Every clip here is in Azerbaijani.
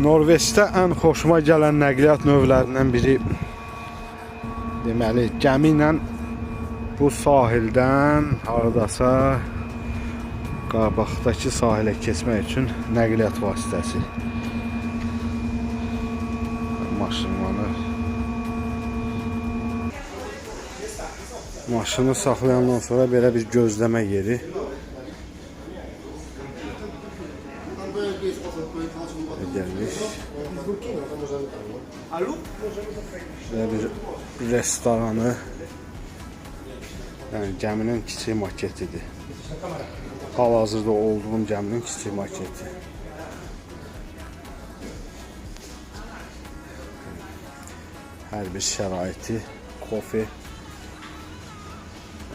Norveçdə ən xoşuma gələn nəqliyyat növlərindən biri deməli gəmi ilə bu sahildən hardasa qabaqdakı sahilə keçmək üçün nəqliyyat vasitəsi. Maşınlanır. Maşını saxlayandan sonra belə bir gözləmə yeri. Gəlmiş. Belə bir restoranı. Yəni gəminin kiçik maketidir. Hal-hazırda olduğum gəminin kiçik maketi. Hər bir şəraiti, kofe.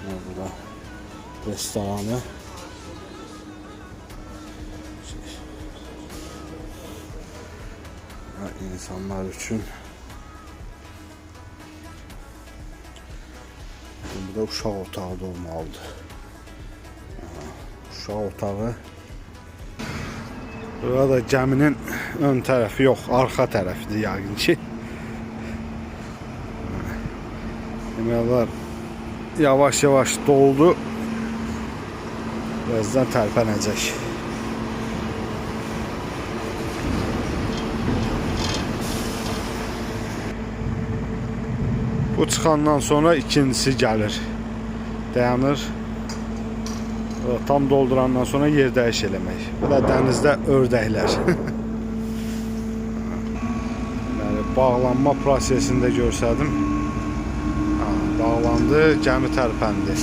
Burada restoranı. İnsanlar üçün. Burada uşaq otağı da olmalıdır. Uşaq otağı. Burada gəminin ön tərəfi yox, arxa tərəfidir yəqin ki. Demək olar yavaş-yavaş doldu. Birazdan tərpənəcək. Bu çıxandan sonra ikincisi gəlir. Dayanır. Tam doldurandan sonra yer dəyiş eləmək. Bu da dənizdə ördəklər. Deməli, bağlanma prosesini də göstərdim. Bağlandı, gəmi tərpəndi.